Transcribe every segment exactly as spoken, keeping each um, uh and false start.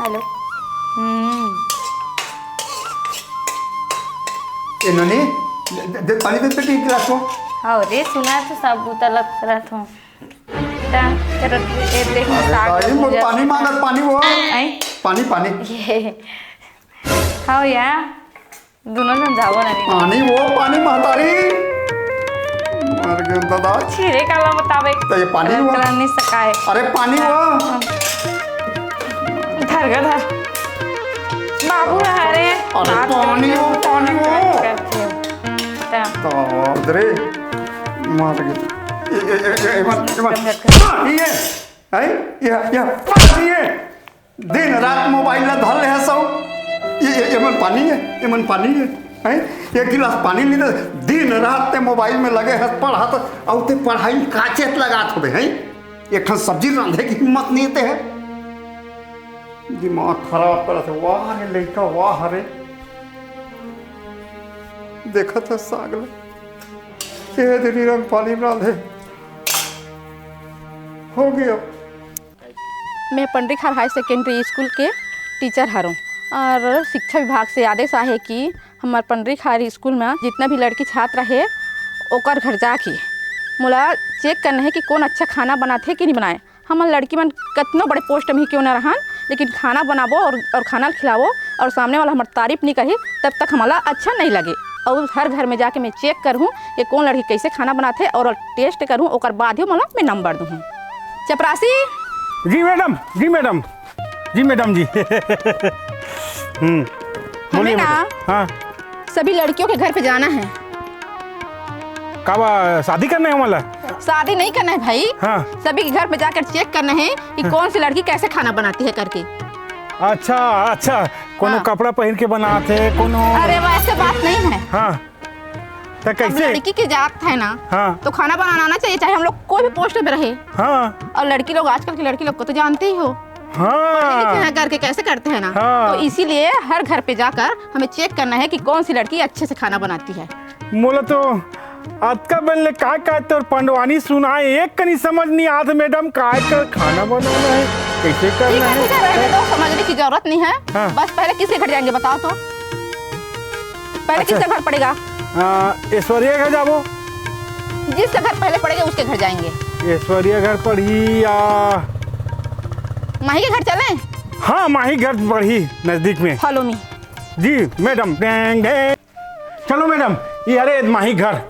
Hello. हम्म। ए नोनी, दे, दे, पानी दे बेटी, एक गिलास हो। हाँ रे, सुना तो सब बुता लग रहा था। ता, तेरा, ए, देख, अरे साग भाई, वो भुजा। पानी मांगत, पानी वो। आई? पानी, पानी। ये। हाँ यार। दोनों झन जावो ना रे। पानी वो, पानी महतारी। मर गए दादा। छिरे काला बतावे। तो ये पानी वो। रंग नहीं सकाए। अरे पानी वो। धर गा धर। बाबू रहा रे। अरे बात पानी करके वो, पानी वो। करके। ता। तो रे, मर गए। ए, ए, ए, ए, ए, मत, ए, मत। पानी है। हैं? ये, ये पानी है। दिन रात मोबाइल ला धर ले हस अउ। ये, ये, ये मन पानी है, ये मन पानी है, हैं? एक गिलास पानी नहीं दे। दिन रात ते मोबाइल में लगे हस, पढ़त, अउ ते पढ़ाई में का चेत लगात होबे, हैं? एक ठन सब्जी रांधे के हिम्मत नहीं ते है। दिमाग खराब करत है। वाह रे लइका, वाह रे। देखत है साग ला। ये दे नी रंग पानी रांधे। हो गया। मैं पंडरीखार हाई सेकेंडरी स्कूल के टीचर हरों और शिक्षा विभाग से आदेश आहे कि हमर पंडरीखार स्कूल में जितना भी लड़की छात्र हे, ओकर घर जाके मोला चेक करना हे कि कौन अच्छा खाना बनाथे कि नहीं बनाए। हमर लड़की मन कतनो बड़े पोस्ट में ही क्यों ना रहन, लेकिन खाना बनाबो और, और खाना खिलाबो और सामने वाला हमर तारीफ नहीं करही, तब तक हमला अच्छा नहीं लगे। और हर घर में जाके मैं चेक करहूँ कि कौन लड़की कैसे खाना बनाथे और टेस्ट करहूँ, ओकर बाद ही मोला मैं नंबर दूँ। चपरासी। जी मैडम, जी मैडम, जी मैडम जी। हम्म, हमें बोलिए ना मैडम। हाँ। सभी लड़कियों के घर पे जाना है। का बा, शादी करना है वाला? शादी नहीं करना है भाई। हाँ। सभी के घर पे जाकर चेक करना है कि हाँ। कौन सी लड़की कैसे खाना बनाती है करके। अच्छा, अच्छा, कोनो हाँ। कपड़ा पहन के बनात है, कोनो अरे, वैसे बात नहीं है। हाँ। तो अब कैसे? लड़की की जात है ना, हाँ। तो खाना बनाना आना चाहिए, चाहे हम लोग कोई भी पोस्ट में रहे। हाँ। और लड़की लोग, आजकल की लड़की लोग को तो जानते ही हो, हाँ। लिखना करके कैसे करते हैं ना, हाँ। तो इसीलिए हर घर पे जाकर हमें चेक करना है कि कौन सी लड़की अच्छे से खाना बनाती है। मोला तो अतका बन ले का का तोर पंडवानी सुनाए, एक कनी समझ नहीं आत मैडम, काय का खाना बनाना है, कैसे ठीक करना है, है। ठीक है, रहने दो, समझने की जरूरत नहीं है। हाँ। बस पहले किसके घर जाएंगे बताओ तो? पहले अच्छा। किसका घर पड़ेगा? आ, ऐश्वर्या घर जाबो। जिसका घर पहले पड़ेगा उसके घर जाएंगे। ऐश्वर्या घर पड़ही या माही के घर चलें? हाँ, माही घर पड़ही नजदीक में। Follow me। जी मैडम। ढेंग, ढेंग। चलो मैडम, ये अरे माही घर।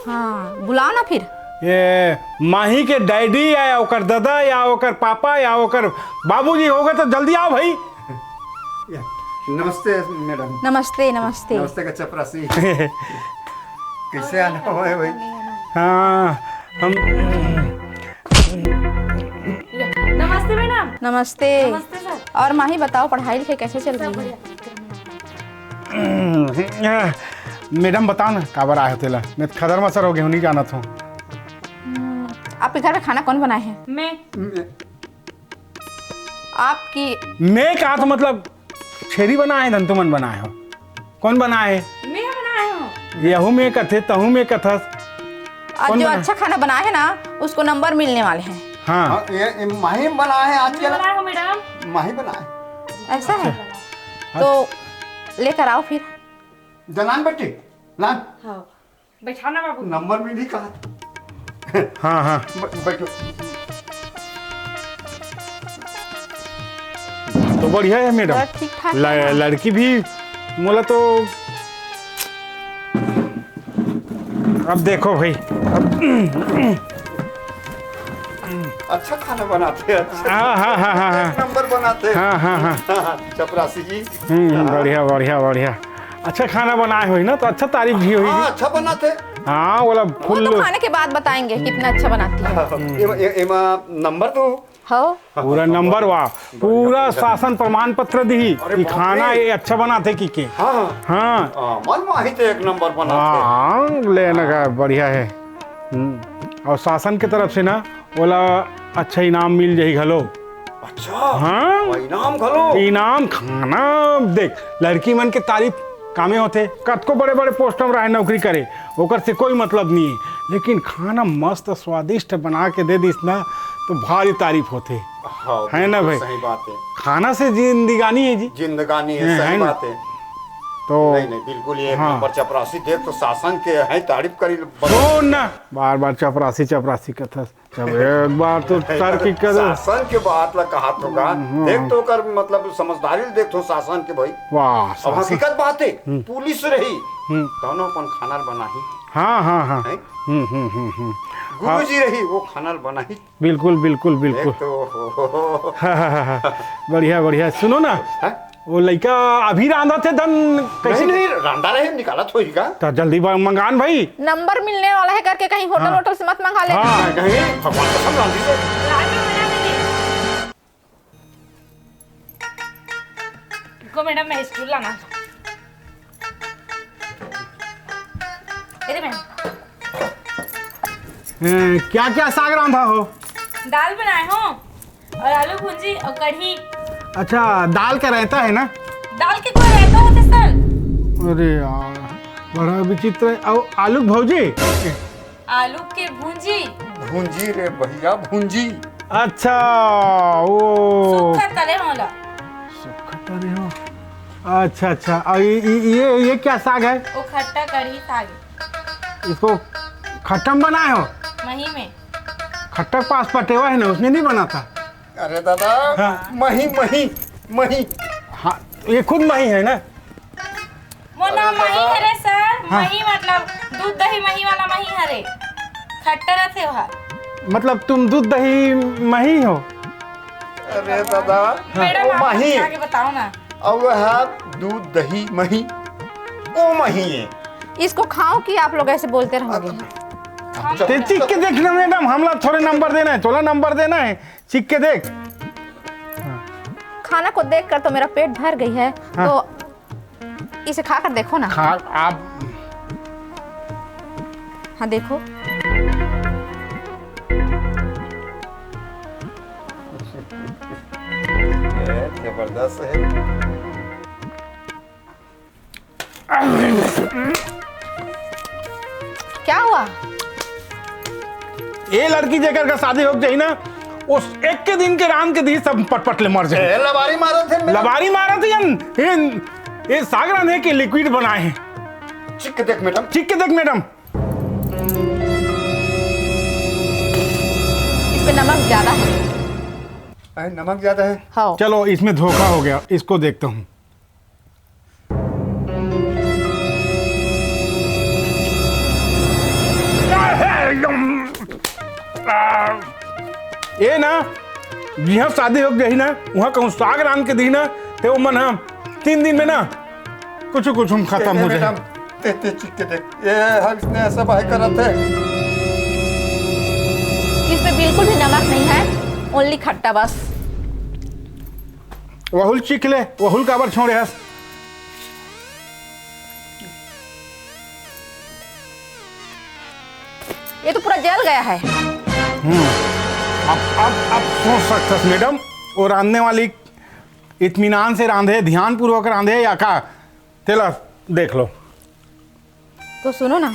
हाँ, बुलाओ ना फिर। ये माही के डैडी या ओकर दादा या ओकर पापा या ओकर बाबूजी होगे तो जल्दी आओ भाई। या, नमस्ते मैडम। नमस्ते, नमस्ते। नमस्ते का चपरासी। कैसे आना हुआ है भाई? हाँ, हम नमस्ते मैडम। नमस्ते। नमस्ते सर। और माही बताओ, पढ़ाई लिखाई कैसे चल रही है? मैडम बताओ ना, काबर आए हो तेला? मैं खदर मसर हो गया हूँ, नहीं जानत हूँ। हम्म, आपके घर में खाना कौन बनाए है? मैं। आपकी मैं का तो मतलब छेरी बनाए है, धन तुमन बनाए हो? कौन बनाए है? मैं बनाए हूँ। यहू में कथे, तहू में कथस। आज कौन जो बनाए? अच्छा खाना बनाए है ना, उसको नंबर मिलने वाले हैं। हाँ। हाँ, ये, ये माही बनाए है आज मैं के। बनाए हूँ मैडम। माही बनाए। ऐसा है? अच्छा। तो लेकर आओ फिर। जनान बेटी, लान। हाँ। बैठा ना बाबू। नंबर मिली कहा। हाँ, हाँ। ब-, बैठो। तो बढ़िया है मैडम। बस ठीक ठाक ल-, है ना? लड़की भी मोला तो अब देखो भाई, अब अच्छा खाना बनाते हैं, अच्छा। हाँ, हाँ, हाँ, हाँ, हाँ। एक नंबर बनाते हैं। हाँ, हाँ, हाँ। चपरासी जी। हम्म, हाँ। बढ़िया, बढ़िया, बढ़िया। अच्छा खाना बनाए होही ना, तो अच्छा तारीफ भी होही। हाँ, अच्छा बनाते। हाँ, बोला वो फुल। तो खाने के बाद बताएंगे कितना अच्छा बनाती है। हाँ, एमा, ए-, एमा नंबर तो हो। पूरा नंबर, वाह, पूरा शासन प्रमाण पत्र दिही अरे कि बाप रे। खाना ये अच्छा बनाथे कि के। हाँ, हाँ। हाँ। हाँ, मन माही तो एक नंबर बनाथे। हाँ, लेना का बढ़िया है। हम्म, और शासन के तरफ से ना, ओला अच्छा इनाम मिल जाही घलो। अच्छा। हाँ। वो इनाम घलो। इनाम खाना, देख, लड़की मन के तारीफ कामे होथे, कतको बड़े-बड़े पोस्ट में रहे नौकरी करे, ओकर से कोई मतलब नहीं है, लेकिन खाना मस्त स्वादिष्ट बना के दे दिस ना, तो भारी तारीफ होथे। हाँ, है ना बिल्कुल भाई? सही बात है। खाना से जिंदगानी है जी। जिंदगानी है, है, सही है ना? बात है। तो नहीं, नहीं, बिल्कुल ये एक हाँ। नंबर चपरासी। देख तो शासन के है तारीफ करी। हो ना, बार बार चपरासी, चपरासी कथस। जब एक बार तो सर की करो। शासन के बात ला कहा तो का। हम्म। देख तो कर मतलब समझदारी देख तो शासन के भाई। वाह, अब शासन। हकीकत बात है, हम्म। पुलिस रही, हम्म। तौनो अपन खाना बनाही। हाँ, हाँ, हाँ। हैं? हम्म, हम्म, हम्म, हम्म। गुरु हाँ। जी रही, वो खाना बनाही। बिल्कुल, बिल्कुल, बिल्कुल। देख तो। हाँ, हाँ, हाँ, हाँ। बढ़िया, बढ़िया। सुनो ना, हाँ? वो लइका अभी रांधत हे, धन कैसे? नहीं, नहीं, रांधा रहे, निकालत होही का? त जल्दी बा-, मंगान भाई। नंबर मिलने वाला है करके कहीं होटल हाँ। वोटल से मत मंगा लेना। हाँ। नहीं, भगवान कसम रांधी से। रुको मैडम, मैं स्टूल लाना। अरे मैम। ए, क्या क्या साग रांधा हो? दाल बनाए हो और आलू भुंजी और कढ़ी। अच्छा, दाल का रायता है ना? दाल के कोई रायता होते सर? अरे यार, बड़ा विचित्र है। और आलू भौजी? आलू के भुंजी। भुंजी रे भैया, भुंजी। अच्छा, वो सूखा तरे होला। सूखा तरे हो। अच्छा, अच्छा। और ये, ये, ये, ये क्या साग है? वो खट्टा कढ़ी साग है। इसको खट्टा में बनाए हो? मही में। खट्टा के पास पटेवा है ना, उसमें नहीं बनाता? अरे दादा, हाँ। मही, मही, मही। हाँ, ये खुद मही है ना? मोर नाम अरे मही दादा। हरे सर, हाँ। मही मतलब दूध दही मही वाला मही हरे। खट्टा रथे ओहा। मतलब तुम दूध दही मही हो? अरे दादा, मैडम, वो आप मही। आगे बताओ ना। और वह दूध दही मही, वो मही है। इसको खाओ कि आप लोग ऐसे बोलते रहोगे? अच्छा। ते चिख के देख ना मैडम, हमला थोड़े नंबर देना है, तोला नंबर देना है, चिख के देख। खाना को देखकर तो मेरा पेट भर गई है, हाँ। तो इसे खाकर देखो ना। खा, आप हाँ, देखो। ये जबरदस्त है। क्या हुआ? ये लड़की जेकर का शादी हो जाही ना, उस एक के दिन के रांध के दी सब पटपट ले मर जाए। ए, लबारी मारत है मैडम। लबारी मारत है, ये, ये, ये साग रांधे के लिक्विड बनाए हैं। चिख के देख मैडम। चिख के देख मैडम। इस पे नमक ज्यादा है। अरे, नमक ज्यादा है। हाँ। चलो, इसमें धोखा हो गया, इसको देखता हूँ। ये ना, जिहाँ शादी हो गई ना, वहाँ कहूँ साग रांध के दी ना, ते वो मन हम तीन दिन में ना कुछ कुछ हम खत्म हो जाए। मैडम, ते, ते चिख के देख, ये हर इसने ऐसा बाय करत है। इसमें बिल्कुल भी नमक नहीं है, ओनली खट्टा बस। वहुल चिख ले, वहुल काबर छोड़े हस? ये तो पूरा जल गया है। हम्म। अब, अब, अब सोच सकथस मैडम, वो रांधने वाली इत्मीनान से रांधे, ध्यानपूर्वक रांधे या का? तेला देख लो। तो सुनो ना,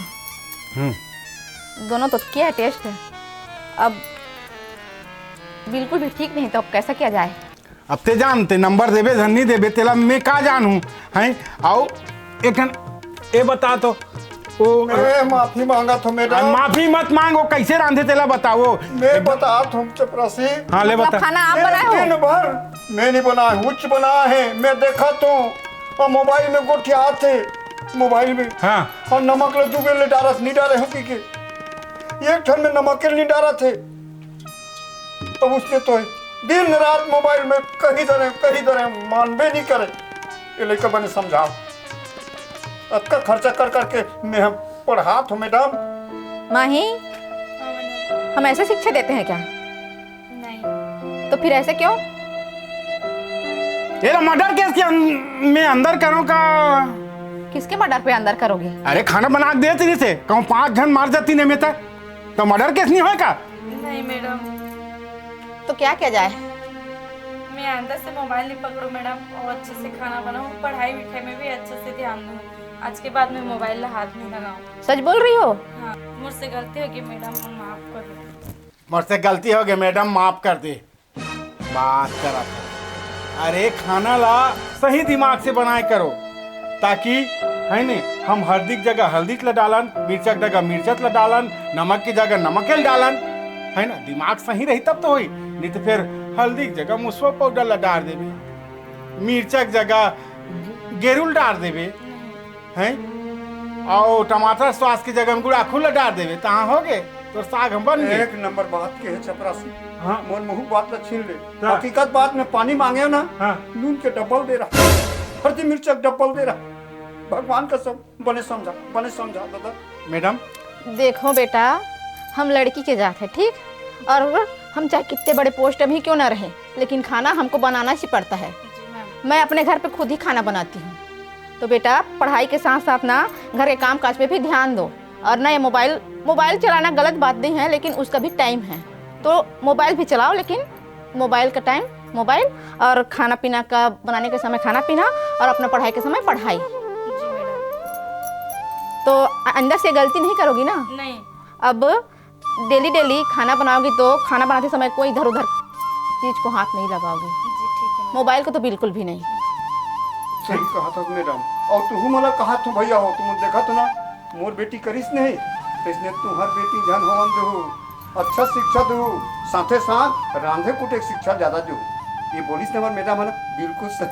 हम्म। दोनों तो किया है टेस्ट, अब बिल्कुल भी ठीक नहीं, तो अब कैसा किया जाए? अब ते जान, ते नंबर देबे धन नहीं देबे, तेला मैं का जानहूँ, हैं? आओ, एक ठन, ए बता तो, ओ, मैं माफी मांगत हूँ मैडम। आ, माफी मत मांग, वो कैसे रांधे तेला बताओ। मैं बतात हूँ चपरासी। हाँ, ले मतलब बता। खाना आप मैं बनाए हो? दिन भर मैं नहीं बनाए, उच्च बनाए है, मैं देखत हूँ, और मोबाइल में गोठियात है, मोबाइल में। हाँ। और नमक ला दू बेर ले डारत, नहीं डारे हूँ कि के। एक ठन में नमक के नहीं डारत है। अब उसने तो दिन रात मोबाइल में कही धरे, कही धरे, मानबे नहीं करे। ये लइका बने समझाओ। अतका खर्चा कर करके मैं हम पढ़ात हूँ मैडम। माही, हम ऐसे शिक्षा देते हैं क्या? नहीं। तो फिर ऐसे क्यों? ये ला मर्डर केस के अं-, में अंदर करो का? किसके मर्डर पे अंदर करोगे? अरे खाना बना के दे तेरी से, कहूँ पाँच झन मार जाती नहीं में तक, तो मर्डर केस नहीं होए का? नहीं मैडम। तो क्या किया जाए? मैं अंदर से मोबाइल नहीं पकड़ू मैडम, और अच्छे से खाना बनाऊँ, पढ़ाई लिखाई में भी अच्छे से ध्यान दूँ। आज के बाद मैं मोबाइल ला हाथ नहीं लगाऊँ। सच बोल रही हो? हाँ, मुझसे गलती होगी मैडम, हम माफ कर दो। मोर से गलती हो गई मैडम, माफ कर दे। बात करत हव। अरे, खाना ला सही दिमाग से बनाए करो, ताकि, है ने, हम हल्दी के जगह हल्दी ला डालन, मिर्चा के जगह मिर्चा ला डालन, नमक के जगह नमक ला डालन, है ना? दिमाग सही रही तब तो होई, नहीं तो फिर हल्दी के जगह मुसवा पाउडर ला डाल देबे, मिर्चा के जगह गेरू ला डाल देबे, हैं? अउ टमाटर सॉस के जगह में गुड़ाखू ला डाल देबे, तहाँ हो गे, तोर साग हम बन गे। एक नंबर बात के हे चपरासी। हाँ। मोर मुँह बात ला छीन ले। हाँ। हकीकत बात में पानी मांगे ना, हाँ। नून के डबल दे रहा, हल्दी मिर्चा के डबल दे रहा। भगवान कसम, बने समझा, बने समझा दादा। मैडम। देखो बेटा, हम लड़की के जात है, ठीक? और हम चाहे कितने बड़े पोस्ट में ही क्यों ना रहें, लेकिन खाना हमको बनाना ही पड़ता है। जी मैम। मैं अपने घर पे खुद ही खाना बनाती हूँ। तो बेटा, पढ़ाई के साथ साथ ना घर के काम काज पे भी ध्यान दो, और ना ये मोबाइल, मोबाइल चलाना गलत बात नहीं है, लेकिन उसका भी टाइम है, तो मोबाइल भी चलाओ, लेकिन मोबाइल का टाइम मोबाइल, और खाना पीना का, बनाने के समय खाना पीना, और अपना पढ़ाई के समय पढ़ाई। जी मैडम। तो अ-, अंदर से गलती नहीं करोगी ना? नहीं। अब डेली डेली खाना बनाओगी तो खाना बनाते समय कोई इधर उधर चीज को हाथ नहीं लगाओगी। जी, ठीक है मैम। मोबाइल को तो बिल्कुल भी नहीं। सही कहा था मैडम। और तुहू मोला कहा थो भैया हो, तुम देखा तो ना, मोर बेटी करिस नहीं, तो इसने तुम्हार बेटी झन होवन देहू, अच्छा शिक्षा देहू, साथे साथ रांधे कुटे के शिक्षा ज्यादा देहू। ये बोलिस ने हमर मैडम है ना, बिल्कुल सही।